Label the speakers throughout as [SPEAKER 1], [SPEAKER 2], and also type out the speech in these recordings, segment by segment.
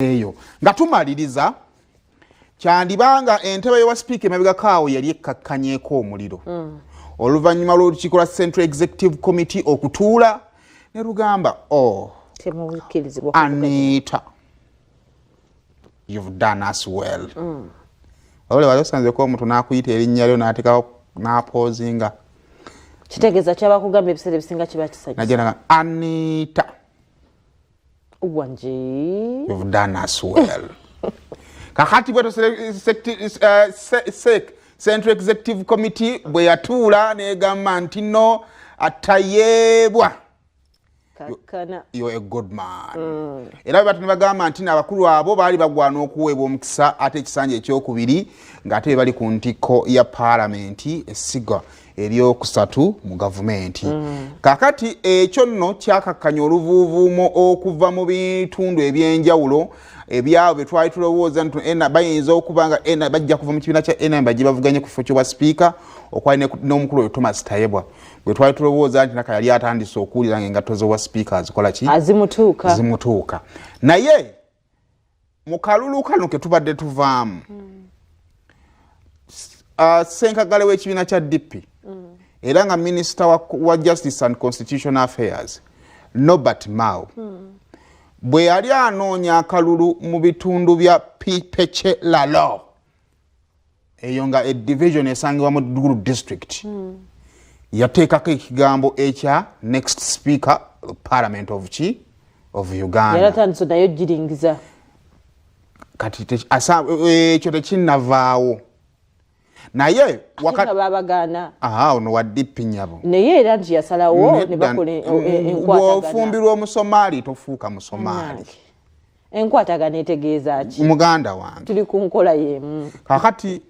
[SPEAKER 1] Eyo nga tumaliriza, kyandibanga entebe y'owa sipiika emabegako awo yali ekkakkanyeko omuliro oluvannyuma lw'olukiiko lwa Central Executive Committee okutuula ne lugamba, "Oh,
[SPEAKER 2] Temukkirizibwa.
[SPEAKER 1] Anita, you've done us well." Ole wali osanzeko omuntu n'akuyita erinnya lyo n'ateekawo n'apoozinga?
[SPEAKER 2] Kitegeeza kyabakugamba ebiseera ebisinga kiba kisanyusa.
[SPEAKER 1] Najja naga, "Anita,
[SPEAKER 2] Wangi.
[SPEAKER 1] you've done us well." Kakati bweto SEC, Central Executive Committee, bwe yatuula negamba nti no, Tayebwa,
[SPEAKER 2] Kakkana.
[SPEAKER 1] you're a good man. Era bwe batu ne bagamba nti abakulu abo baali bagwana okuweebwa omukisa ate ekisanja ekyokubiri, ng'ate bali ku ntikko ya paalamenti, essiga eryokusatu mu gavumenti. Kakati ekyo nno kyakakkanya oluvuuvuumo okuva mu bitundu ebyenjawulo ebyabo bye twali tulowooza nti bayinza okuba nga bajja kuva mu kibiina kya NRM bajje bavuganye ku kifo ky'obwa sipiika, okwali n'omukulu oyo Thomas Tayebwa, gwe twali tulowooza nti naka yali atandise okuwulira nga engatto z'obwa sipiika azikola ki?
[SPEAKER 2] Azimutuuka.
[SPEAKER 1] Zimutuuka. Naye mu kalulu kano ke tubadde tuvaamu, senkagale w'ekibiina kya DP era nga minisita wa Justice and Constitutional Affairs, Norbert Mao, bwe yali anoonya akalulu mu bitundu bya Pece Lalo, eyo nga edivision esangibwa mu Gulu District, yateekako ekigambo ekya "next speaker parliament of ki of Uganda".
[SPEAKER 2] Yali atandise nayo giringiza.
[SPEAKER 1] Kati ekyo tekinnavaawo, naye
[SPEAKER 2] nga babagaana.
[SPEAKER 1] Aha, ono wa DP, nyabo.
[SPEAKER 2] Naye era nti yasalawo ne bakola enkwatagana.
[SPEAKER 1] Bw'ofumbirwa Omusomaali tofuuka Musomaali.
[SPEAKER 2] Enkwatagana etegeeza ki?
[SPEAKER 1] Muganda wange.
[SPEAKER 2] Tuli ku nkola y'emu.
[SPEAKER 1] Kakati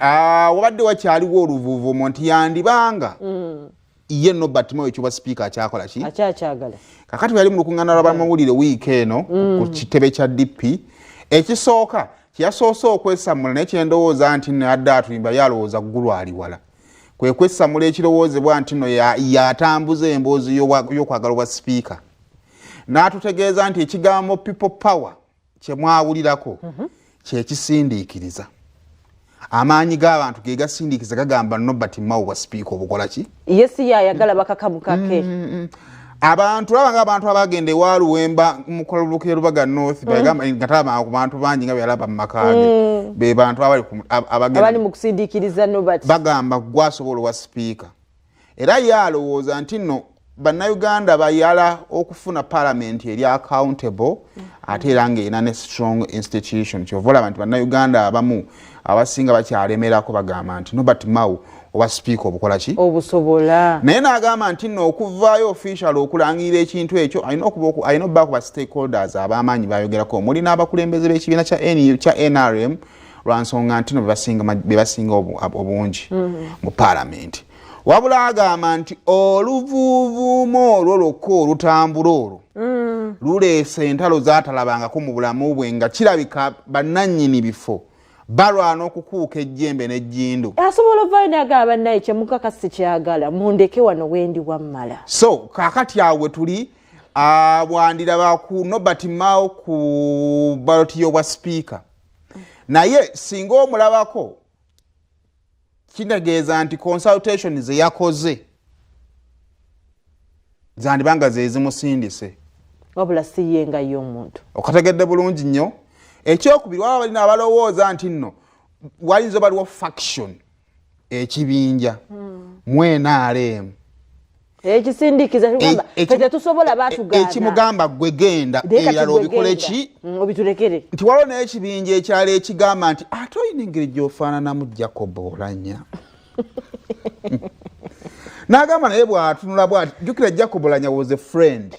[SPEAKER 1] wabadde wakyaliwo oluvuuvumo nti yandibanga ye Nobert Mao ekyobwa sipiika akyakola ki?
[SPEAKER 2] Akyakyagala.
[SPEAKER 1] Kakati bwe yali mu lukuŋŋaana lw'abamawulire wiiki eno ku kitebe kya DP, ekisooka kyeyasoose okwesamula, naye kyendowooza nti nno yadde atulimba, yalowooza ggulu ali wala, kwe kwesamula ekirowoozebwa nti nno yatambuza emboozi y'okwagala obwa sipiika, n'atutegeeza nti ekigambo "people power" kyemwawulirako kyekisindiikiriza amaanyi g'abantu ge gasindiikiriza, gagamba Nobert Mao bwa sipiika obukola ki?
[SPEAKER 2] Ye si yayagala, bakakamukake.
[SPEAKER 1] Abantu olaba nga abantu abagenda ewa Luwemba mukalulu Lubaga North, bagamba nga talaba ku bantu bangi nga beyalaba mu maka ge, be bantu abali abagenda
[SPEAKER 2] abali mu kusindiikiriza Nobert.
[SPEAKER 1] Bagamba gwasobola owa sipiika, era ye alowooza nti nno Bannayuganda bayala okufuna palamenti eri accountable ate era ng'erina ne strong institution. Kyova olaba nti Bannayuganda abamu abasinga bakyalemerako, bagamba nti Nobert Mao oba sipiika obukola ki?
[SPEAKER 2] Obusobola.
[SPEAKER 1] Naye n'agamba nti nno okuvaayo official okulangirira ekintu ekyo, alina okubaako ba stakeholders ab'amaanyi bayogerako, omuli n'abakulembeze b'ekibiina kya NRM, lwansonga nti no be basinga obungi mu paalamenti. Wabula agamba nti oluvuuvuumo olwo lwokka olutambula olwo luleese entalo zaatalabangako mu bulamu bwe, nga kirabika bannannyini bifo balwana okukuuka ejjembe n'ejjindu.
[SPEAKER 2] Asobola ovaayo nagamba, "Bannaye, kyemukaka sikyagala, mundeke wano wendi wammala."
[SPEAKER 1] So kakati awo we tuli, bwandiraba ku Nobert Mao ku baloti y'obwa sipiika, naye singa omulabako kitegeeza nti consultation ze yakoze zandibanga ze zimusindise.
[SPEAKER 2] Wabula si ye nga ye omuntu.
[SPEAKER 1] Okategedde bulungi nnyo. Ekyokubiri, waba balina abalowooza nti nno wayinza baliwo faction, ekibinja mu NRM
[SPEAKER 2] Ekisindikiza tugamba fe tetusobola, batugaana.
[SPEAKER 1] Ekimugamba gwe genda,
[SPEAKER 2] Naye kati
[SPEAKER 1] ebirala
[SPEAKER 2] gwe
[SPEAKER 1] obikole
[SPEAKER 2] genda.
[SPEAKER 1] ki?
[SPEAKER 2] Obitulekere.
[SPEAKER 1] Nti waliwo n'ekibinja ekyalo ekigamba nti ate olina engeri gy'ofaananamu Jacob Olanya. N'agamba naye bw'atunula bwati, jjukira Jacob Olanya was a friend.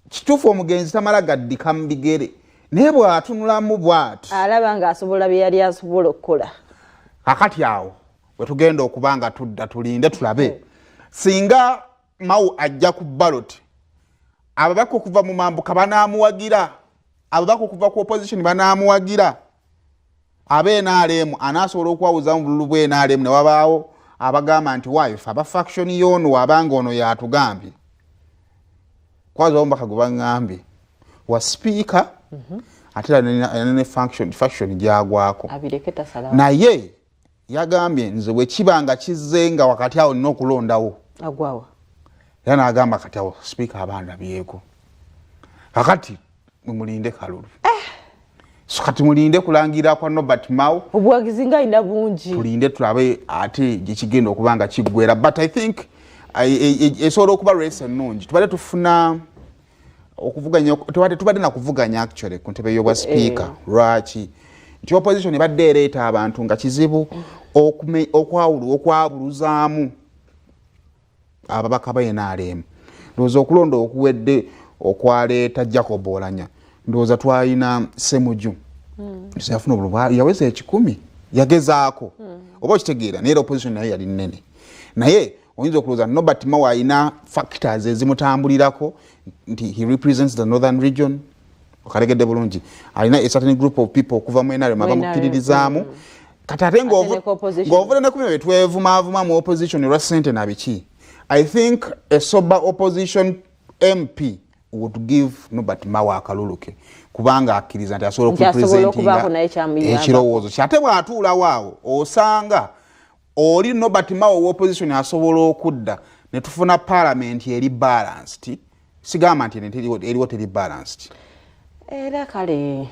[SPEAKER 1] Kituufu omugenzi tamala gaddika mu bigere, naye bw'atunulamu bw'ati
[SPEAKER 2] alaba ng'asobola bye yali asobola okukola.
[SPEAKER 1] Kakati awo wetugenda okuba nga tudda, tulinde tulabe singa Mao ajja ku ballot, ababaka okuva mu mambuka banaamuwagira, ababaka okuva ku opposition banaamuwagira, abe NRM anaasobola okwawuza mu bululu bwe NRM, ne wabaawo abagamba nti wife aba faction y'ono, wabanga ono yatugambye kwaza omubaka gwe baŋŋambye wa sipiika. Ate era ne faction gyagwako.
[SPEAKER 2] Abireke, tasalawo.
[SPEAKER 1] Naye yagambye, "Nze bwe kiba nga kizze nga wakati awo nina okulondawo."
[SPEAKER 2] Agwawa.
[SPEAKER 1] Era n'agamba kati awo sipiika aba ndabyeko. Kakati mumulinde kalulu. So kati mulinde kulangira kwa Norbert Mao.
[SPEAKER 2] Obuwagizi nga alina bungi.
[SPEAKER 1] Tulinde tulabe ate gyekigenda okuba nga kiggwera, but I think esobola okuba race ennungi. Tubadde tufuna okuvuganya, tubadde nakuvuganya actually ku ntebe y'obwa sipiika. Lwaki? Nti opposition ebadde ereeta abantu nga kizibu okwabuluzaamu ababaka ba NRM. Ndowooza okulonda okuwedde okwaleeta Jacob Oulanyah, ndowooza twalina Semuju. Yafuna obululu, yaweza 100, yagezaako, oba okitegeera, naye era opposition naye yali nnene. Naye oyinza okulowooza Norbert Mao alina factors ezimutambulirako nti he represents the northern region, okalegedde bulungi, alina a certain group of people okuva mu NRM abamukkiririzaamu. Kati ate ng'ovudde ne ku bino byetwevumaavuma mu opposition olwa ssente na biki, I think a sober opposition MP would give Norbert Mao akalulu ke, kubanga akkiriza nti asobola
[SPEAKER 2] okurepresentinga
[SPEAKER 1] ekirowoozo kye. Ate bw'atuulawo awo, osanga oli Norbert Mao wa opposition asobola okudda ne tufuna parliament eri balanced. Sigamba nti eriwo teri balanced.
[SPEAKER 2] Era kale.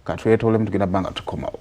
[SPEAKER 1] Katwetolemu, tugenda bbanga tukomawo.